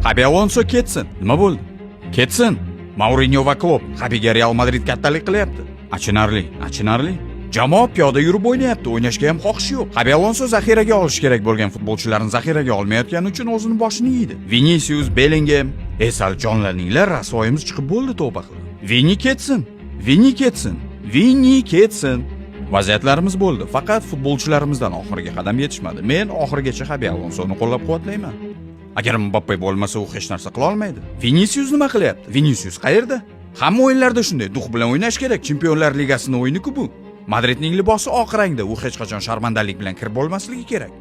Xabi Alonso ketsin. Nima bo'ldi? Ketsin. Mourinyo va Klopp Xabiga Real Madrid kattalik qilyapti. Achinarli, achinarli. Jamoa piyoda yurib o'ynayapti, o'ynashga ham xohishi yo'q. Xabi Alonso zaxiraga olish kerak bo'lgan futbolchilarni zaxiraga olmayotgani uchun o'zini boshini yeydi. Vinicius, Bellingham, ey sal jonlaninglar, rasvoyimiz chiqib bo'ldi, tavba qilib. Vini ketsin. Vini ketsin. Vini ketsin. Vaziyatlarimiz bo'ldi, faqat futbolchilarimizdan oxirgi qadam yetishmadi. Men oxirigacha Xabi Alonsoni qo'llab-quvvatlayman. Agar Mbappe bo'lmasa, u hech narsa qila olmaydi. Vinicius nima qilyapti? Vinicius qayerda? Hamma o'yinlarda shunday дух bilan o'ynash kerak. Chempionlar Ligasini o'yini-ku bu. Madridning libosi oq rangda, u hech qachon sharmandalik bilan kirib bo'lmasligi kerak.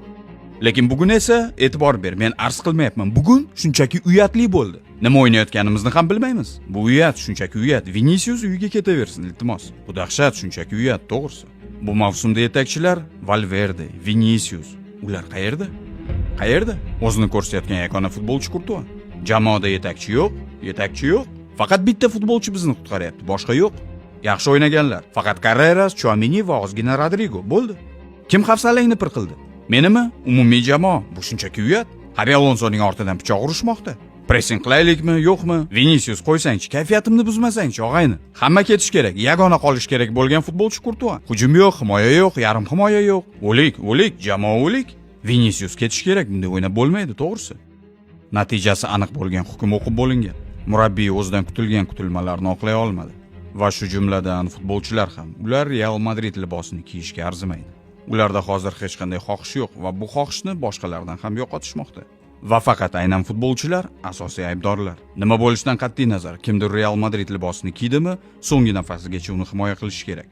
Lekin bugun esa e'tibor ber, men arz qilmayapman. Bugun shunchaki uyatli bo'ldi. Nima o'ynayotganimizni ham bilmaymiz. Bu uyat, shunchaki uyat. Vinicius uyiga ketaversin, iltimos. Bu dahshat, shunchaki uyat, to'g'risi. Bu mavsumda yetakchilar Valverde, Vinicius, ular qayerda? Qayerda? O'zini ko'rsatayotgan yagona futbolchi Kurtua. Jamoada yetakchi yo'q, yetakchi yo'q. Faqat bitta futbolchi bizni qutqaryapti, boshqa yo'q. Yaxshi o'ynaganlar. Faqat Carreras, Tchouameni va ozgina Rodrigo bo'ldi. Kim hafsalangni pir qildi? Menimi? Umumiy jamoa. Bu shunchaki uyat. Xabi Alonsoning ortidan pichoq urishmoqda. Pressing qilaylikmi, yo'qmi? Vinicius qo'ysangchi, kayfiyatimni buzmasangchi, og'ayni. Hamma ketish kerak. Yagona qolish kerak bo'lgan futbolchi Kurtua. Hujum yo'q, himoya yo'q, yarim himoya yo'q. O'lik, o'lik, jamoa o'lik. Vinicius ketish kerak, bunday o'ynab bo'lmaydi, to'g'risi. Natijasi aniq bo'lgan hukm o'qib bo'lingan. Murabbiy o'zidan kutilgan kutilmalarni oqlay olmadi. Va shu jumladan futbolchilar ham. Ular Real Madrid libosini kiyishga arzimaydi. Ularda hozir hech qanday xohish yo'q va bu xohishni boshqalardan ham yo'qotishmoqda. Va faqat aynan futbolchilar asosiy aybdorlar. Nima bo'lishidan qat'iy nazar, kimdir Real Madrid libosini kiydimi, so'nggi nafasigacha uni himoya qilishi kerak.